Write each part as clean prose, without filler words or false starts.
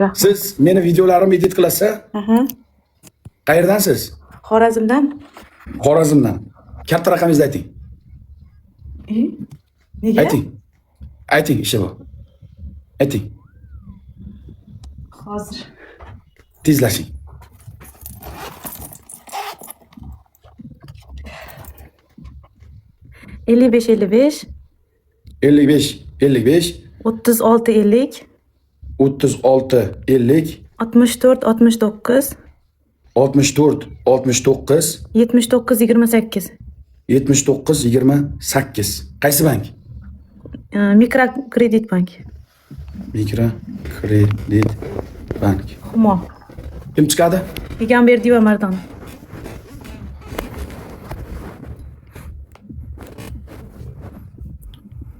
Rahmat. Siz meni videolarimni edit qilasiz? Aha. Qayerdansiz? Xorazmdan. Xorazmdan. Katta raqamingizni ayting. E? Nega? Ayting. Ayting, ishi bor. Ayting. Hozir. Tezlashing. 55 55 55 55 36 50 36 50 64 69 64 69 79 28. 79 28. Qaysi bank? Mikrokredit bank. Mikrokredit bank. Humo. Kim chiqadi? Egamberdiyeva Mardon.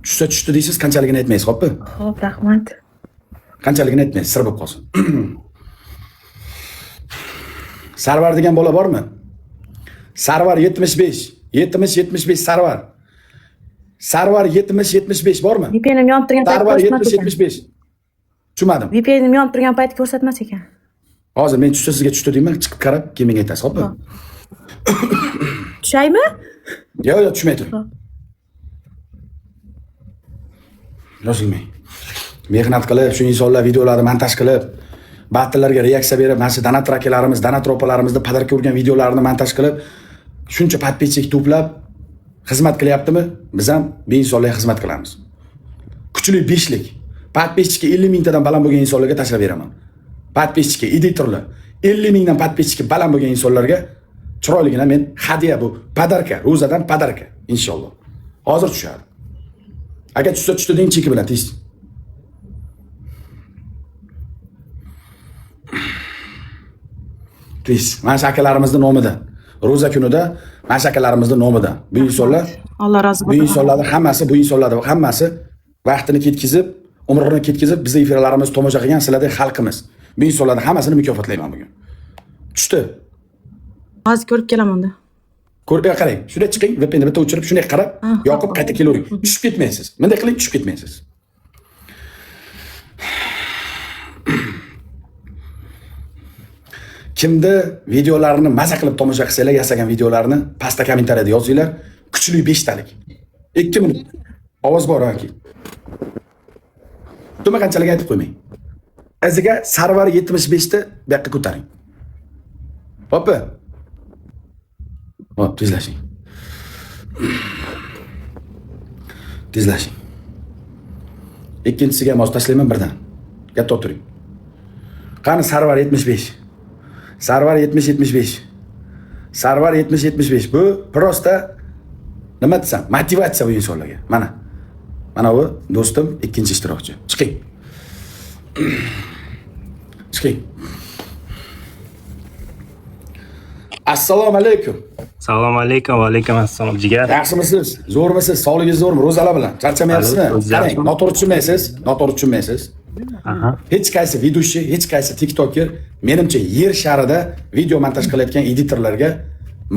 Tushsa tushdi deysiz, qanchaligini aytmaysiz, xo'pmi? Xo'p, rahmat. Qanchaligini aytmaysiz, sir bo'lib qolsin. Sarvar degan bola bormi? Sarvar 75, 70 75 Sarvar. Sarvar 70 75 bormi? VPNim yonib turgan payt Sarvar ko'rsatmas 70 ekan. 75. Tushunmadim. VPNim yonib turgan payt ko'rsatmas ekan. Hozir men tushsa sizga tushdi deyman, chiqib qarab keyin menga aytasiz, xo'pmi? Tushaymi? Yo'q, yo'q, tushmay turing. Yozilmang. Mehnat qilib, shu insonlar videolarni montaj qilib, battllarga reaksiya berib, mana shu donator akalarimiz, donator opalarimizni padarka urgan videolarini montaj qilib, shuncha podpisчик to'plab xizmat qilyaptimi? Biz ham bu insonlarga xizmat qilamiz. Kuchli beshlik. Podpisчикka 50 mingtadan baland bo'lgan insonlarga tashlab beraman. Podpisчикka editorlar 50 mingdan podpisчикka baland bo'lgan insonlarga chiroyligina men hadya bu padarka, ro'zadan padarka inshaalloh. Hozir tushadi. Agar tushsa tushdi deng cheki bilan tez. Tez. Mana shu akalarimizni nomidan. Ro'za kunida mana shu akalarimizni nomidan. Bu insonlar Alloh rozi bu bo'lsin. insonlarning hammasi, bu insonlarning hammasi vaqtini ketkizib, umrini ketkizib, bizni efirlarimizni tomosha qilgan sizlardek xalqimiz. Bu insonlarning hammasini mukofotlayman bugun. Tushdi. Hozir ko'rib kelaman unda. Ko'rib qarang, shunday chiqing, VPNni bitta o'chirib, shunday qarab, yoqib qayta kelavering. Tushib ketmaysiz. Bunday qiling, tushib ketmaysiz. Kimni videolarini maza qilib tomosha qilsanglar, yasagan videolarini pastda kommentariyada yozinglar. Kuchli 5 talik. 2 minut. Ovoz bor aka. Tuma qanchalik aytib qo'ymang. Iziga Sarvar 75 ni bu yoqqa ko'taring. Hoppa. Hop, tezlashing. Tezlashing. Ikkinchisiga ham hozir tashlayman birdan. Gapda o'tiring. Qani Sarvar 75. Sarvar 70 75. Sarvar 70 75. Bu prosta nima desam, motivatsiya bu insonlarga. Mana. Mana bu do'stim ikkinchi ishtirokchi. Chiqing. Chiqing. Assalomu alaykum. Assalomu alaykum, va alaykum assalom jigar. Yaxshimisiz? Zo'rmisiz? Sog'ligingiz zo'rmi? Ro'zalar bilan charchamayapsizmi? O'zi Qarang, yaxshimi? noto'g'ri tushunmaysiz, noto'g'ri tushunmaysiz. Aha. Hech qaysi ведущий, hech qaysi TikToker menimcha yer sharida video montaj qilayotgan editorlarga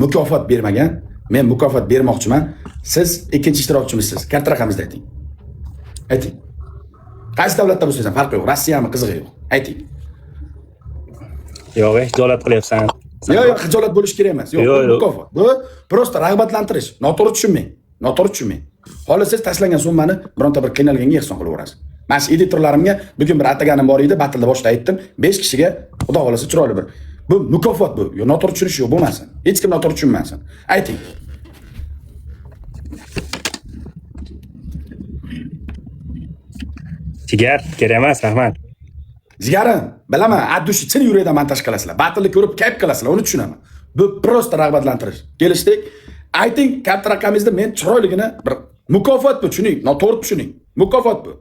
mukofot bermagan. Men mukofot bermoqchiman. Siz ikkinchi ishtirokchimisiz. Katta raqamingizni ayting. Ayting. Qaysi davlatda bo'lsangiz ham farqi yo'q. Rossiyami qizig'i yo'q. Ayting. Yo'q, hijolat qilyapsan. Yo'q, yo'q, xijolat bo'lish kerak emas. Yo'q, Yo'q, bu yo'q. mukofot. Bu prosta rag'batlantirish. Noto'g'ri tushunmang. Noto'g'ri tushunmang. Xohlasangiz tashlangan summani bironta bir qiynalganga ehson qilib yuborasiz. Mana shu editorlarimga bugun bir ataganim bor edi, battlda boshida aytdim. 5 kishiga xudo xolasa chiroyli bir. Bu mukofot bu. Yo'q, noto'g'ri tushunish yo'q, bo'lmasin. Hech kim noto'g'ri tushunmasin. Ayting. Jigar, kerak emas, rahmat. Jigarim, bilaman, addushi chin yurakdan montaj qilasizlar. Battlni ko'rib kayf qilasizlar, uni tushunaman. Bu prosta rag'batlantirish. Kelishdik. Ayting, katta raqamingizni men chiroyligini bir mukofot bu, tushuning, noto'g'ri tushuning. Mukofot bu.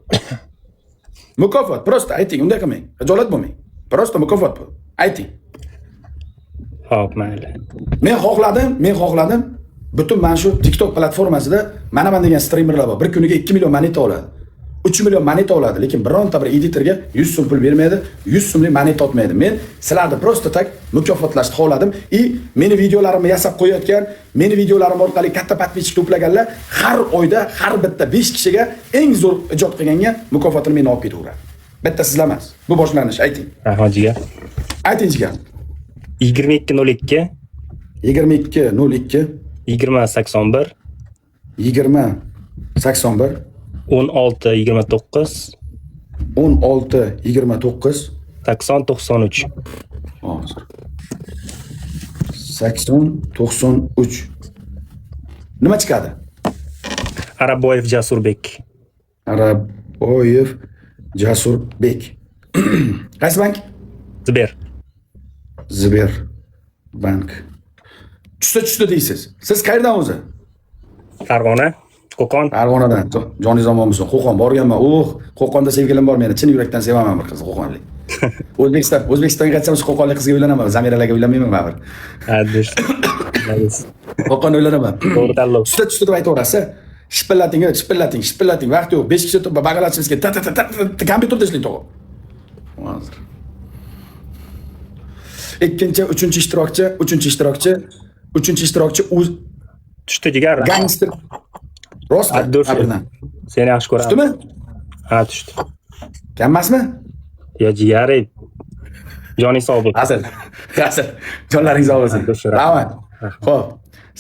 Mukofot, prosta ayting, unday qilmang. Xijolat bo'lmang. Prosta mukofot bu. Ayting. Xo'p, mayli. Men xohladim, men xohladim. Butun mana shu TikTok platformasida mana man degan streamerlar bor. Bir kuniga 2 million moneta oladi. 3 million moneta oladi, lekin bironta bir editorga 100 so'm pul bermaydi, 100 so'mlik moneta otmaydi. Men sizlarni prosta tak mukofotlashni xohladim. И meni videolarimni yasab qo'yayotgan, meni videolarim orqali katta podpisчик to'plaganlar har oyda har bitta 5 kishiga eng zo'r ijod qilganga mukofotini men olib ketaveradi. Bitta sizlar emas. Bu boshlanish, ayting. Rahmat jigar. Ayting jigar. 22.02 22.02 20.81 20.81 16.29 16.29 80.93. Hozir. 80.93. Nima chiqadi? Arabboyev Jasurbek. Arabboyev Jasurbek. Qaysi bank? Sber. Sber bank. Tushsa tushdi deysiz. Siz qayerdan o'zi? Farg'ona, Qo'qon. Farg'onadan. Joningiz omon bo'lsin. Qo'qon borganman. Oh, Qo'qonda sevgilim bor meni. Chin yurakdan sevaman bir qizni, Qo'qonlik. O'zbekistonga qaytsam shu Qo'qonlik qizga uylanaman. Zamiralarga uylanmayman baribir. Ha, do'st. Qo'qonda uylanaman. To'g'ri tanlov. Tushdi tushdi deb aytaverasiz. Shipillating, shipillating, shipillating. Vaqt yo'q. 5 kishi turib bag'alashimiz kerak. Ta ta ta ta kompyuterda ishlang to'g'ri. Hozir. Ikkinchi, uchinchi ishtirokchi, uchinchi ishtirokchi, uchinchi ishtirokchi o'z Tushdi jigar. gangster. Rostmi? Abdurshi. Seni yaxshi ko'raman. Tushdimi? Ha, tushdi. Kam emasmi? Yo jigar, joning sog' bo'lsin. Asal. Asal. Jonlaring sog' bo'lsin. Rahmat. Xo'p.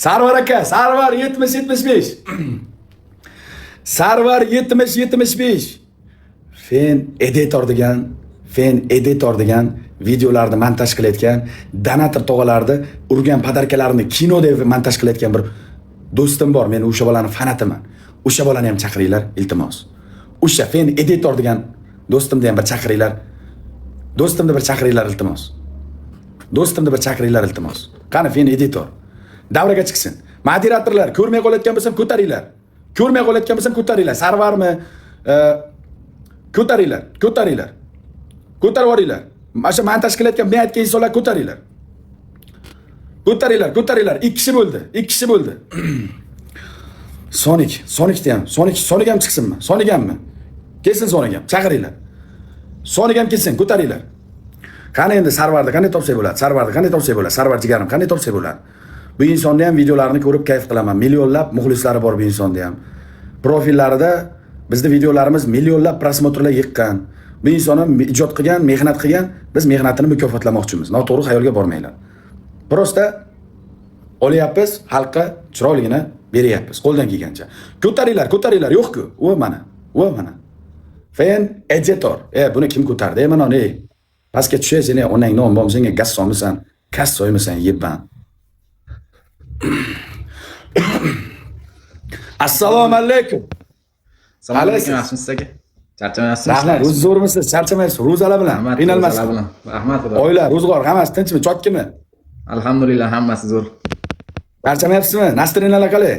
Sarvar aka, Sarvar 70-75. Sarvar 70-75. Fen editor degan, Fen editor degan videolarni montaj qilayotgan, donator tog'alarni urgan podarkalarini kino deb montaj qilayotgan bir do'stim bor. Men o'sha bolani fanatiman. O'sha bolani ham chaqiringlar, iltimos. O'sha Fen editor degan do'stimni ham bir chaqiringlar. Do'stimni bir chaqiringlar, iltimos. Do'stimni bir chaqiringlar, iltimos. Qani Fen editor? Davraga chiqsin. Moderatorlar, ko'rmay qolayotgan bo'lsam ko'taringlar. Ko'rmay qolayotgan bo'lsam ko'taringlar. Sarvarmi? Ko'taringlar, ko'taringlar. Ko'tarib yuboringlar. Mana shu montaj qilayotgan men aytgan insonlar ko'taringlar. Ko'taringlar, ko'taringlar. 2 kishi bo'ldi. 2 kishi bo'ldi. Sonik, Sonikni ham, Sonik, Sonik ham chiqsinmi? Sonik hammi? Kelsin Sonik ham, chaqiringlar. Sonik ham kelsin, ko'taringlar. Qani endi Sarvarni qanday topsak bo'ladi? Sarvarni qanday topsak bo'ladi? Sarvar jigarim qanday topsak bo'ladi? Bu insonni ham videolarini ko'rib kayf qilaman. Millionlab muxlislari bor bu insonni ham. Profillarida bizning videolarimiz millionlab prosmotrlar yiqqan. Bu inson ham ijod qilgan, mehnat qilgan, biz mehnatini mukofotlamoqchimiz. Noto'g'ri xayolga bormanglar. Prosta olyapmiz, xalqqa chiroyligini beryapmiz qo'ldan kelgancha. Ko'taringlar, ko'taringlar, yo'q-ku. U mana, u mana. Fen editor. Buni kim ko'tardi? Mana uni. Pastga tushay seni, onang non bom senga gassonmisan, kassoymisan, yebban. Assalomu alaykum. Assalomu alaykum, yaxshimisiz aka? Charchamayapsizmi? Rahmat, o'zi zo'rmisiz, charchamaysiz, ro'zalar bilan, qiynalmasdan. Ro'zalar bilan. Rahmat xudo. Oila, ro'zg'or, hammasi tinchmi, chotkimi? Alhamdulillah, hammasi zo'r. Charchamayapsizmi? Nastrinalar qalay?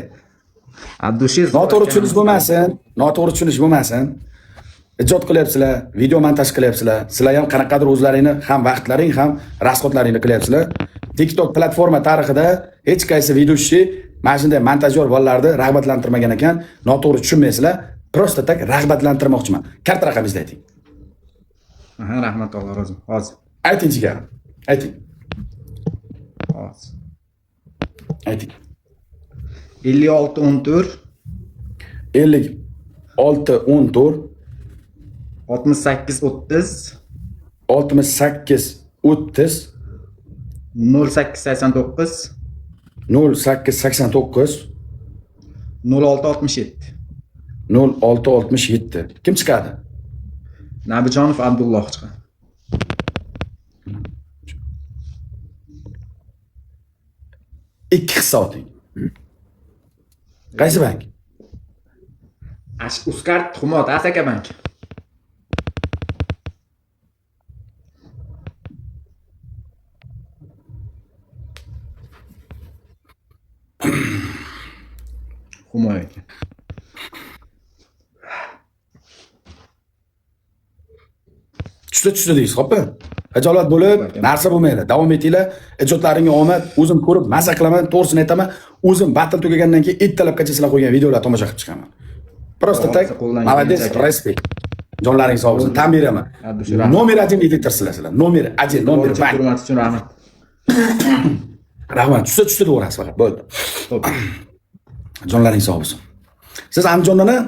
Abdushiz. Noto'g'ri tushunish bo'lmasin, noto'g'ri tushunish bo'lmasin. Ijod qilyapsizlar, video montaj qilyapsizlar. Sizlar ham qanaqadir o'zlaringni ham vaqtlaring, ham rasxodlaringni qilyapsizlar. TikTok platforma tarixida hech qaysi videochi mana shunday montajyor bolalarni rag'batlantirmagan ekan. Noto'g'ri tushunmaysizlar. Prosta tak rag'batlantirmoqchiman. Karta raqamingizni ayting. Aha, rahmat, Alloh rozi. Hozir. Ayting jigarim. Ayting. Hozir. Ayting. 56 14 56 14 68 30 68 30 08 89 08 89 06 67 06 67. Kim chiqadi? Nabijonov Abdulloh chiqadi. Ikki hissa oting. Qaysi bank? Uzcard Humo Asaka bank. Humo ekan. Tushdi deysiz, xo'pmi? Hijolat bo'lib, narsa bo'lmaydi. Davom etinglar. Ijodlaringga omad. O'zim ko'rib maza qilaman, to'g'risini aytaman. O'zim battle tugagandan keyin ertalabgacha sizlar qo'ygan videolar tomosha qilib chiqaman. Prosta tak, молодец, respekt. Jonlaring sog' bo'lsin, tan beraman. Nomer 1 editor sizlar. Nomer 1, nomer 1. Hurmat uchun rahmat. Rahmat. Tushsa devorasiz faqat. Bo'ldi. Xo'p. Jonlaring sog' bo'lsin. Siz Andijondan-a?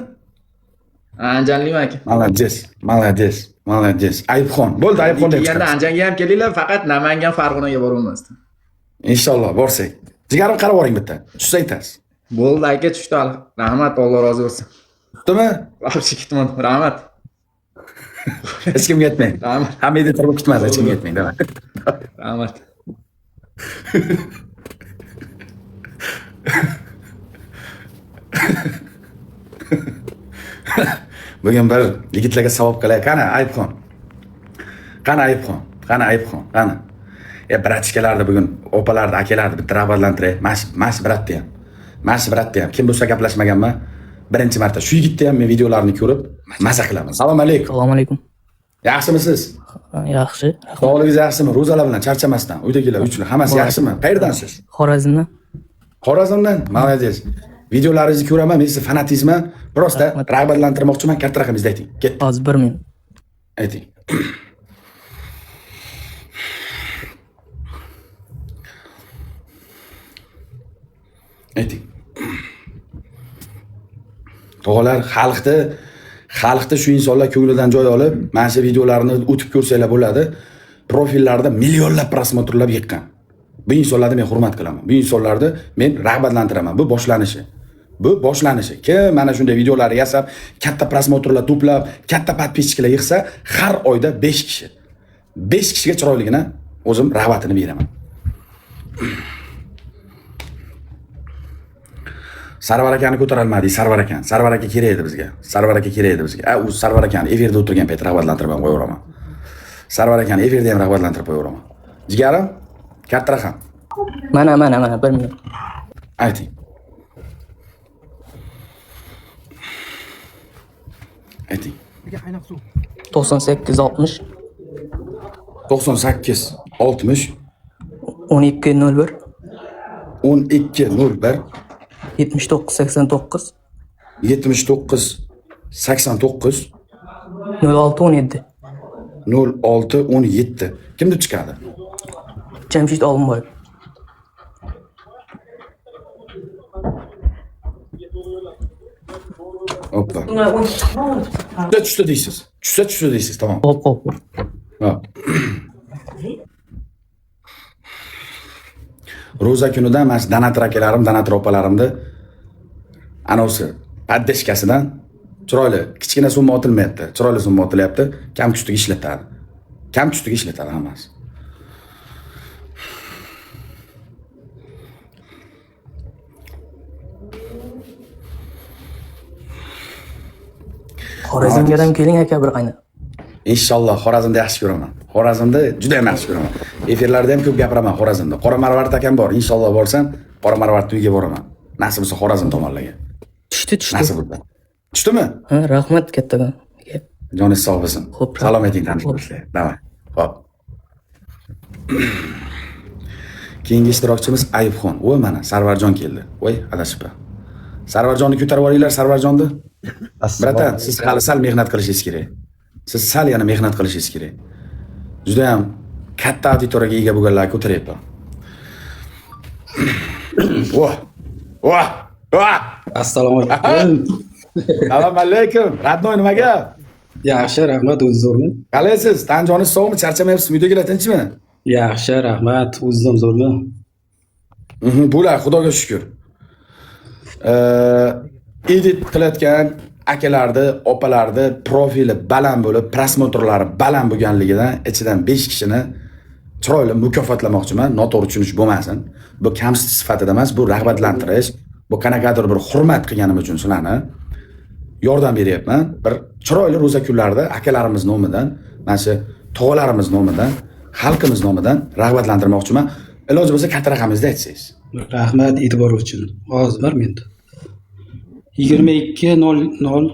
Andijonlikman aka. Молодец, молодец. Молодец. Ayubxon. Bo'ldi, Ayubxon deb Kelganda chiqamiz. Andijonga ham kelinglar, faqat Namangan, Farg'onaga borolmasdan. Inshaalloh borsak. Jigarim qarab boring bitta. Tushsa aytasiz. Bo'ldi aka, tushdi. Rahmat, Alloh rozi bo'lsin. Tushdimi? Вообще kutmadim. Rahmat. Hech kimga aytmang. Rahmat. Hamma editor bo'lib kutmadi, hech kimga aytmang. Давай. Rahmat. Bugun bir yigitlarga savob qilay. Qani Ayubxon. Qani Ayubxon. Qani Ayubxon. Qani. Братишка larni bugun opalarni, akalarni bitta rag'batlantiray. Mash братni ham. Mash братni ham. Kim bo'lsa gaplashmaganman. Birinchi marta shu yigitni ham men videolarini ko'rib maza qilaman. Assalomu alaykum. Assalomu alaykum. Yaxshimisiz? Yaxshi, rahmat. Sog'lig'ingiz yaxshimi? Ro'zalar bilan charchamasdan, uydagilar, uchlar hammasi yaxshimi? Qayerdansiz? Xorazmdan. Xorazmdan. Молодец. Videolaringizni ko'raman, men sizni fanatizman. Просто Rahmat. Rag'batlantirmoqchiman. Katta raqamingizni ayting. Ketdi. Hozir 1 minut. Ayting. Ayting. Tog'alar, xalqni shu insonlar ko'nglidan joy olib, mana shu videolarni o'tib ko'rsanglar bo'ladi. Profillarda millionlab просмотр lar yiqqan. Bu insonlarni men hurmat qilaman. Bu insonlarni men rag'batlantiraman. Bu boshlanishi. Bu boshlanishi. Kim mana shunday videolarni yasab, katta просмотр lar to'plab, katta подписчик lar yig'sa, har oyda 5 kishi. 5 kishiga chiroyligini o'zim rag'batini beraman. Sarvar akani ko'tarolmadik, Sarvar akani. Sarvar aka kerak edi bizga. Sarvar aka kerak edi bizga. U Sarvar akani efirda o'tirgan payt rag'batlantirib ham qo'yaveraman. Sarvar akani efirda ham rag'batlantirib qo'yaveraman. Jigarim, katta raqam. Mana, mana, mana 1 minut. Ayting. Ayting. 98 60 98 60 12 01 12 01 79 89 79 89 06 17. 06 17. Kim deb chiqadi? Jamshid Olimboyev. Hoppa. Tushsa tushdi deysiz. Tushsa tushdi deysiz, tamom. Hop, hop. Ha. Ro'za kunidan mana shu donator akalarim, donator opalarimni anavsi поддержка sidan chiroyli kichkina summa otilmayapti. Chiroyli summa otilyapti. Kam kuchlik ishlatadi. Kam kuchlik ishlatadi hammasi. Xorazmga ham keling aka bir qayna. Inshaalloh Xorazmda yaxshi ko'raman. Xorazmda juda ham yaxshi ko'raman. Efirlarda ham ko'p gapiraman Xorazmda. Qora marvarid akam bor. Inshaalloh borsam, Qora marvarid uyiga boraman. Nasib bo'lsa Xorazm tomonlarga. Tushdi, tushdi. Nasib bo'lsa. Tushdimi? Ha, rahmat kattakon. Aka. Joningiz sog' bo'lsin. Xo'p, Salom ayting tanishlar. Давай. Xo'p. Keyingi ishtirokchimiz Ayubxon. Voy mana Sarvarjon keldi. Voy, adashibman. Sarvarjonni ko'tarib yuboringlar, Sarvarjonni. Братан, siz hali sal mehnat qilishingiz kerak. Siz sal yana mehnat qilishingiz kerak. Juda ham katta auditoriyaga ega bo'lganlarni ko'taryapman. Voh! Voh! Voh! Assalomu alaykum. Assalomu alaykum. Родной, nima gap? Yaxshi, rahmat, o'zingiz zo'rmi? Qalaysiz? Tan joningiz sog'mi? Charchamayapsizmi? Uydagilar tinchmi? Yaxshi, rahmat, o'zingiz ham zo'rmi? Bular Xudoga shukr. Edit qilayotgan akalarni, opalarni profili baland bo'lib, просмотр lari baland bo'lganligidan ichidan 5 kishini chiroyli mukofotlamoqchiman. Noto'g'ri tushunish bo'lmasin. Bu kamsitish sifatida emas, bu rag'batlantirish, bu qanaqadir bir hurmat qilganim uchun sizlarni yordam beryapman. Bir chiroyli ro'za kunlarida akalarimiz nomidan, mana shu tog'alarimiz nomidan, xalqimiz nomidan rag'batlantirmoqchiman. Iloji bo'lsa katta raqamingizni aytsangiz. Rahmat e'tibor uchun. Hozir bir minut. 22 00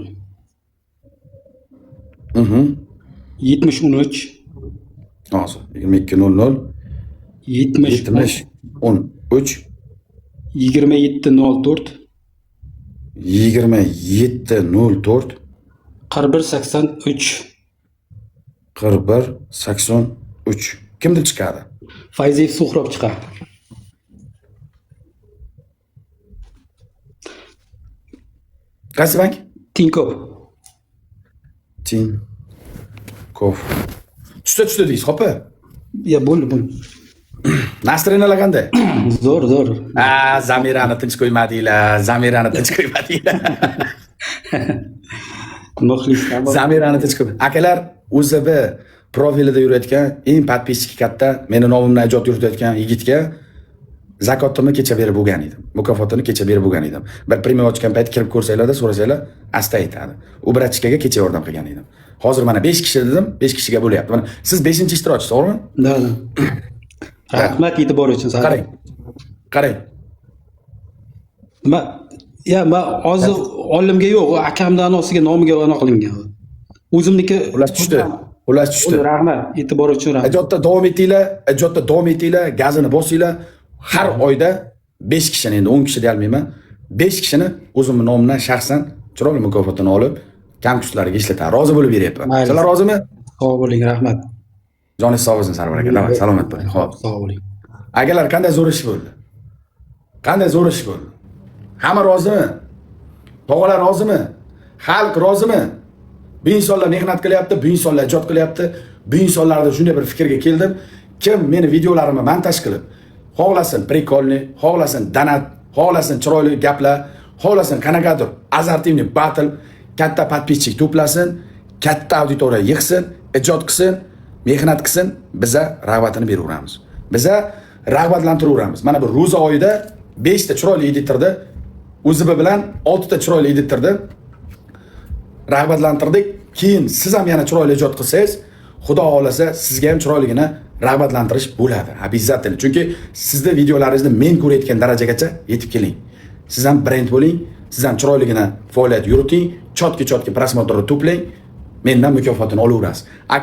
70 13 Hozir 22 00 70 70 13 27 04 27 04 41 83. 41 83. Kim deb chiqadi? Fayziyev Suhrob chiqadi. Qaysi bank? Tinkoff. Tinkoff. Kof. Tushdi, tushdi deysiz, xo'p? Ya, bo'ldi, bo'ldi. Настроения lar qanday? Zo'r, zo'r. A, Zamirani tinch qo'ymadinglar, Zamirani tinch qo'ymadinglar. Muxlislar bor. Zamirani tinch qo'yma. Akalar, UZB profilida yurayotgan eng подписчик i katta, meni nomimdan ijod yuritayotgan yigitga zakotimni kecha berib bo'lgan edim. Mukofotini kecha berib bo'lgan edim. Bir прямой ochgan payt kirib ko'rsanglar-da, so'rasanglar, asta aytadi. U братчика ga kecha yordam qilgan edim. Hozir mana 5 kishi dedim, 5 kishiga bo'lyapti. Mana siz 5-ishtirokchi, to'g'rimi? Да. Rahmat e'tibor uchun. Qarang. Qarang. Nima? Ya, man hozir olimga yo'q, akamni anosiga, nomiga anaqa qilingan. O'zimniki. Xullas, tushdi. Xullas, tushdi. Rahmat, e'tibor uchun rahmat. Ijodda davom etinglar, ijodda davom etinglar, gazini bosinglar. Har oyda 5 kishini, endi 10 kishi deya olmayman. 5 kishini o'zimni nomimdan shaxsan chiroyli mukofotini olib, kam kuchlarga ishlatadi. Rozi bo'lib beryapman. Mayli. Sizlar rozimi? Sog' bo'ling, rahmat. Joningiz sog' bo'lsin, Sarvar aka. Давай, salomat bo'ling. Xo'p. Sog' bo'ling. Akalar, qanday zo'r ish bo'ldi? Qanday zo'r ish bo'ldi? Hamma rozimi? Tog'alar rozimi? Xalq rozimi? Bu insonlar mehnat qilyapti, bu insonlar ijod qilyapti. Bu insonlarda shunday bir fikrga keldim. Kim meni videolarimni montaj qilib, xohlasin прикольный, xohlasin донат, xohlasin chiroyli gaplar, xohlasin qanaqadir азартный батл, katta подписчик to'plasin, katta auditoriya yig'sin, ijod qilsin, mehnat qilsin, biza rag'batini beraveramiz. Biza rag'batlantiraveramiz. Mana bu ro'za oyida 5 ta chiroyli editorda o'zi bilan 6 ta chiroyli editorda rag'batlantirdik. Keyin siz ham yana chiroyli ijod qilsangiz, Xudo xohlasa, sizga ham chiroyligini rag'batlantirish bo'ladi. Обязательно. Chunki sizni videolaringizni men ko'rayotgan darajagacha yetib keling. Siz ham brend bo'ling, siz ham chiroyligina faoliyat yuriting, чётко чётко просмотр ni to'plang, mendan mukofotini olaverasiz.